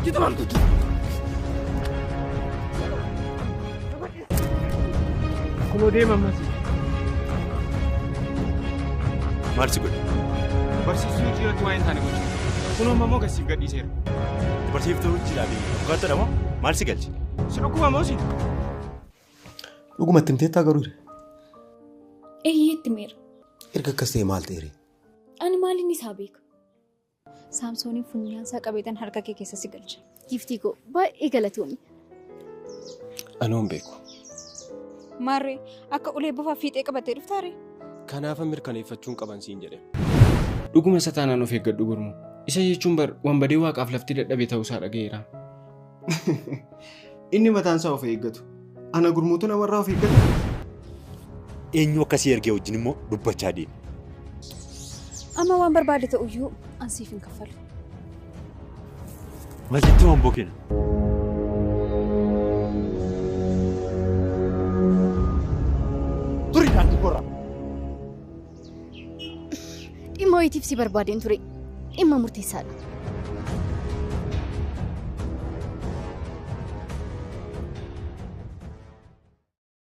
Jitu maal gochuu? Kunoo deema ammas. Maal si godhe? Barsiistuu hojii irratti waa'ee hin taane gochuu. Kunoo amma immoo gasiif gadhiiseera. Barsiiftuu hojiidhaa fi abukaattoodha moo maal si galche? Si dhukkuba moo si? Dhugumatti himteettaa garuu? Eeyyee itti meera. Erga akkas ta'e maal ta'e ree? Ani maaliin isaa beeka? Saamsooniin funyaan isaa qabeetan harka kee keessa si galcha. Giiftii koo baay'ee galatoomi. Anoo hin beeku. Maarree akka ulee bofaa fiixee qabattee dhuftaaree? Kanaafan mirkaneeffachuun qaban siin jedhe. Dhuguma isa taanaan of eeggadhu Gurmuu. Isa jechuun bar wanbadee waaqaaf lafti dadhabe ta'uusaa dhaga'eera. Inni mataan isaa of eeggatu. Ana Gurmuutu namarraa of eeggata. Eenyu akkasii ergee wajjin immoo dubbachaa deema. Amma waan barbaade ta'uyyuu an siif hin kaffalu. Maal jettee waan bokeena? Turi daandii korraa. Dhimma wayiitiif si barbaadeen ture. Dhimma murteessaadha.